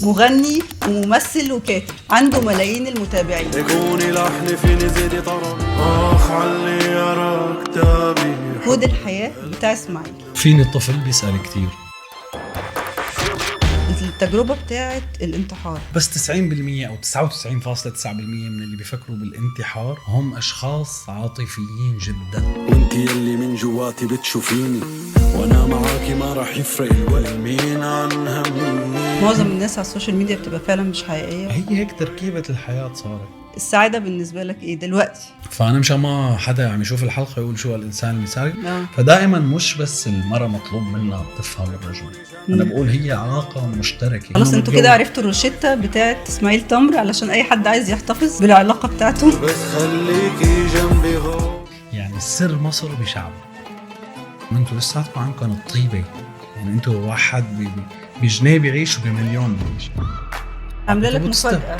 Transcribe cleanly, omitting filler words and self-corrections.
مغني وممثل وكاتب، عنده ملايين المتابعين. يكوني لحن فيني زيدي طرب، اخ علي يا كتابي. كود الحياة بتاع اسماعيل. فيني الطفل بيسأل كثير. التجربة بتاعت الانتحار. بس 90% أو 99.9% من اللي بيفكروا بالانتحار هم أشخاص عاطفيين جدا. وانت يلي من جواتي بتشوفيني، وانا معاكي ما راح يفرق الوقت، مين عن همي. معظم الناس على ال social media بتبقى فعلا مش حقيقية. هي هيك تركيبة الحياة صارت. السعادة بالنسبة لك ايه دلوقتي؟ فأنا مشان ما حدا عم يشوف الحلقة يقول شو هالإنسان المثالي، فدائما مش بس المرأة مطلوب منها تفهم الرجل، أنا بقول هي علاقة مشتركة. خلاص انتوا كده عرفتوا الروشتة بتاعت اسماعيل تمر علشان أي حد عايز يحتفظ بالعلاقة بتاعته. بس خليكي جنبي هون. يعني سر مصر بشعب، انتوا لساتكم عندكم الطيبة، يعني انتوا واحد بجنيه بيعيش وبمليون بيعيش. عاملة لك مفاجأة.